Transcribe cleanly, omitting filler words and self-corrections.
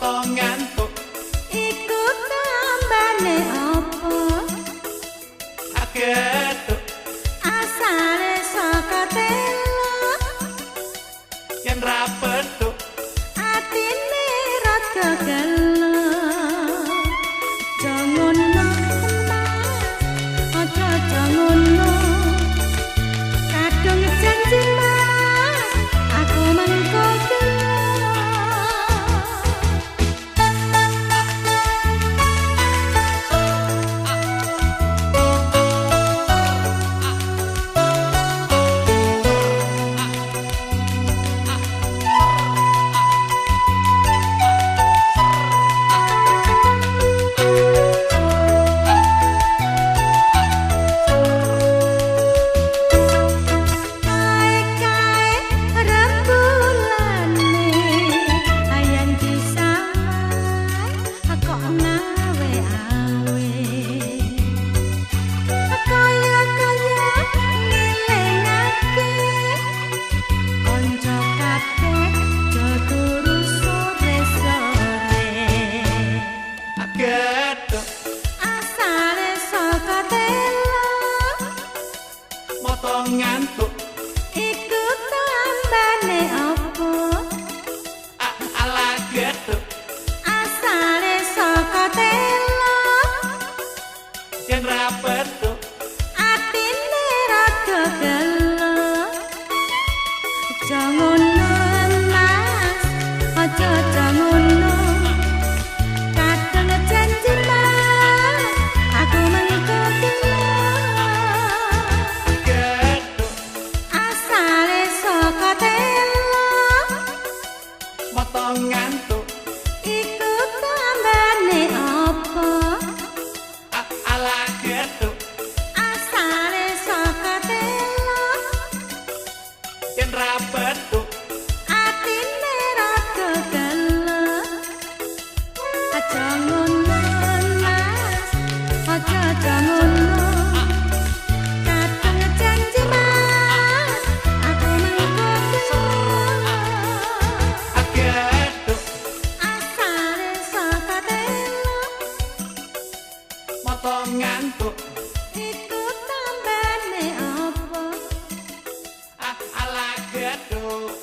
Moto ngantuk. Iku tambane apa? Gethuk. Asale saka telo. Yen ra petuk atine rada gelo. Aja ngono Mas, aja ngono. Kadung janji Mas, aku mengko gelo. Kae-kae rembulane ayan disamai kok ngawe-awe. Kaya-kaya ngelingake kanca kabeh do turu sore-sore. Gethuk. Asale saka telo. Moto ngantuk. Iku tambane apa? Ala gethuk. Asale saka telo. Yen ra petuk atine rada gelo. Aja ngono Mas, aja ngono. Kadung janji Mas, aku mengko gelo. Gethuk. Asale saka telo. Moto ngantuk. Iku tambane apa? Ala gethuk. Asale saka telo. Yen ra petuk atine rada gelo. Aja ngono Mas, aja ngono. Kadung janji Mas, aku mengko gelo. Gethuk. Asale saka telo. Moto ngantuk. Iku tambane apa? Ala gethuk.